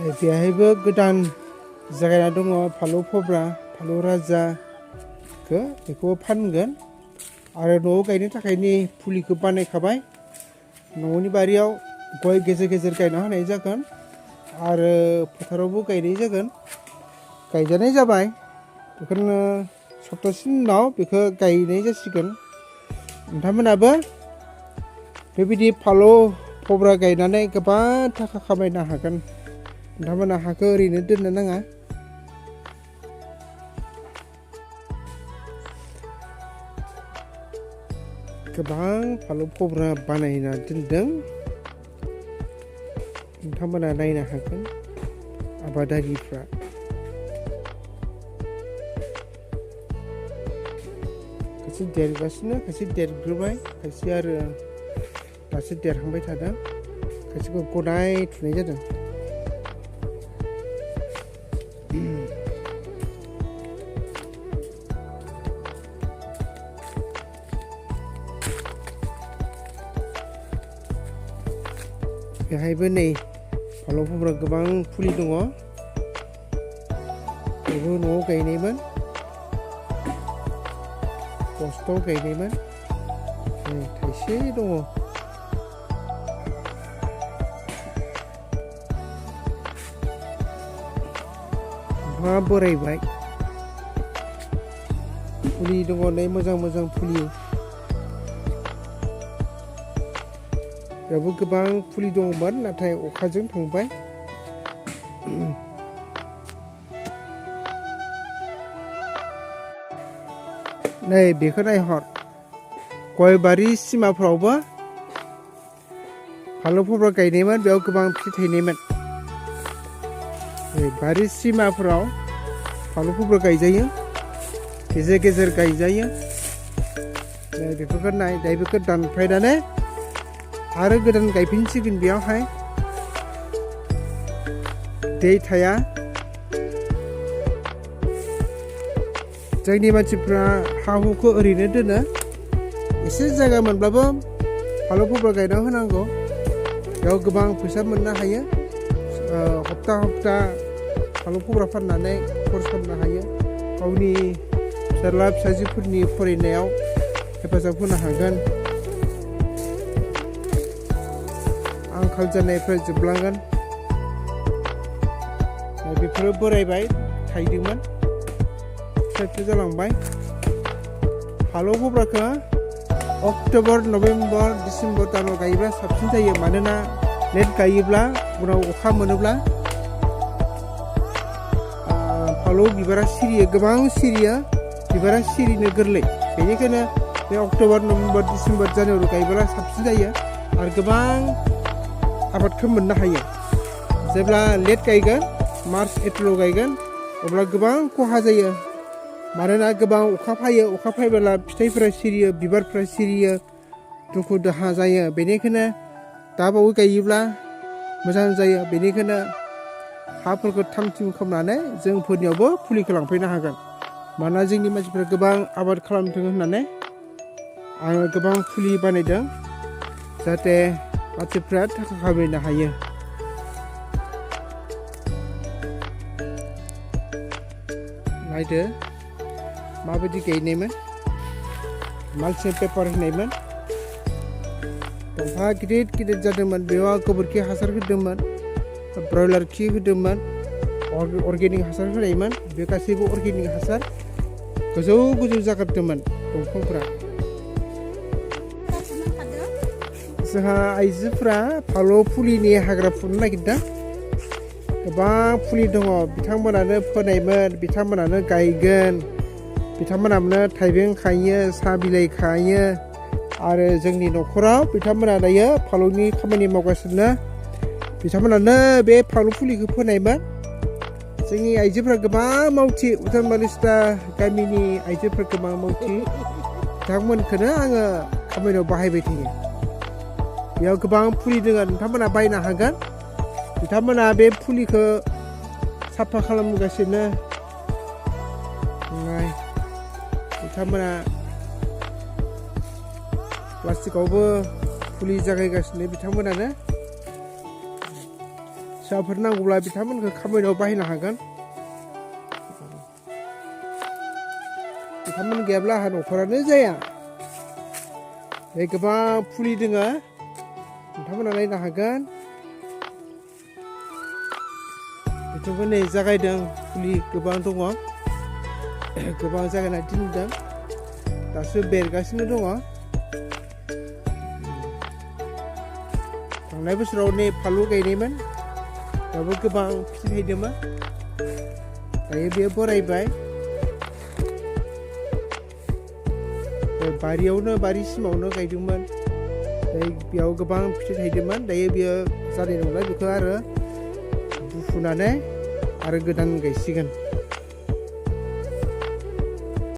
बेहायबो गोदान जागायना दङ फालौ फब्रा फालौ राजा बेखौ फानगोन आरो न'आव गायनो थाखायनि फुलिखौ बानायखाबाय न'नि बारियाव गय गेजेर गेजेर गायना होनाय जागोन आरो फोथारावबो गायनाय जागोन गायजानाय जाबाय बेखौनो सप्तासेनि उनाव बेखौ गायनाय जासिगोन नोंथांमोनाबो बेबायदि फालौ फब्रा गायनानै गोबां थाखा खामायनो हागोन नोंथांमोना हाखौ ओरैनो दोननो नाङा गोबां फालौ फब्रा बानायना दोनदों नोंथांमोना नायनो हागोन आबादारिफ्रा खायसे देरगासिनो खायसे देरग्रोबाय खायसे आरो दासो देरहांबाय थादों खायसेखौ गदाय थुनाय जादों बेहायबो नै फालौ फब्रा गोबां फुलि दङ बेबो न'आव गायनायमोन बस्थायाव गायनायमोन नै थाइसे दङ बिफाङा बोरायबाय फुलि दङ नै मोजां मोजां फुलि बेयावबो गोबां फुलि दंमोन नाथाय अखाजों थांबाय नै बेखौ नायहर गय बारि सिमाफ्रावबो फालौ फब्रा गायनायमोन बेयाव गोबां फिथाइ थायनायमोन बारि सिमाफ्राव फालौ फब्रा गायजायो गेजेर गेजेर गायजायो नै बेफोरखौ नाय दा बेखौ दानफायनानै आरो गोदान गायफिनसिगोन बेयावहाय दै थाया जोंनि मानसिफ्रा हा हुखौ ओरैनो दोनो एसे जायगा मोनब्लाबो फालौ फब्रा गायना होनांगौ बेयाव गोबां फैसा मोननो हायो हप्ता हप्ता फालौ फब्रा फाननानै खरस खालामनो हायो गावनि फिसाज्ला फिसाजोफोरनि फरायनायाव हेफाजाब होनो हागोन आंखाल जानायफ्रा जोबलांगोन बेफोरो बोरायबाय थायदोंमोन फिसा फिसा जालांबाय फालौ फब्राखौ अक्ट'बर नभेम्बर डिसेम्बर दानाव गायोब्ला साबसिन जायो मानोना लेट गायोब्ला उनाव अखा मोनोब्ला फालौ बिबारा सिरियो गोबां सिरियो बिबारा सिरिनो गोरलै बेनिखायनो बे अक्ट'बर नभेम्बर डिसेम्बर जानुवारि गायोब्ला साबसिन जायो आरो गोबां आबादखौ मोननो हायो जेब्ला लेट गायगोन मार्च एप्रिलाव गायगोन अब्ला गोबां खहा जायो मानोना गोबां अखा फैब्ला फिथाइफोरा सिरियो बिबारफोरा सिरियो दुखु दाहा जायो बेनिखायनो दा बावै गायोब्ला मोजां जायो बेनिखायनो हाफोरखौ थाम थिम खालामनानै जोंफोरनियावबो फुलिखौ लांफैनो हागोन मानोना जोंनि मानसिफ्रा गोबां आबाद खालामथों होननानै आङो गोबां फुलि बानायदों जाहाथे मानसिफ्रा थाखा खामायनो हायो नायदो माबायदि गायनायमोन माल्चिं पेपार होनायमोन दंफाङा गिदिर गिदिर जादोंमोन बेयाव गोबोरखि हासार होदोंमोन ब्रयलार खि होदोंमोन अर्गेनिक हासार होनायमोन बे गासैबो अर्गेनिक हासार गोजौ गोजौ जागारदोंमोन दंफांफ्रा जोंहा आइजोफ्रा फालौ फुलिनि हाग्रा फुनो नागिरदों गोबां फुलि दङ बिथांमोनानो फोनायमोन बिथांमोनानो गायगोन बिथांमोनानो थाइबें खायो साहा बिलाइ खायो आरो जोंनि न'खराव बिथांमोना दायो फालौनि खामानि मावगासिनो बिथांमोनानो बे फालौ फुलिखौ फोनायमोन जोंनि आइजोफ्रा गोबां मावथि उदान बालिसिता गामिनि आइजोफ्रा गोबां मावथि बिथांमोनखौनो आङो खामानियाव बाहायबाय थायो बेयाव गोबां फुलि दङ नोंथांमोना बायनो हागोन बिथांमोना बे फुलिखौ साफा खालामगासिनो बिथांमोना प्लास्टिकआवबो फुलि जागायगासिनो बिथांमोनानो फिसाफोर नांगौब्ला बिथांमोनखौ खामानियाव बाहायनो हागोन बिथांमोन गैयाब्ला आंहा न'खरानो जाया बे गोबां फुलि दोङो नोंथांमोना नायनो हागोन बेखौबो नै जागायदों फुलि गोबां दङ गोबां जागायना दोनदों दासो बेरगासिनो दङ थांनाय बोसोराव नै फानलु गायनायमोन दाबो गोबां फिथाइ थाइदोंमोन दायो बेयो बोरायबाय बारियावनो बारि सिमावनो गायदोंमोन बेयाव गोबां फिथाइ थाइदोंमोन दायो बेयो जानाय नंला बेखौ आरो बुफुनानै आरो गोदान गायसिगोन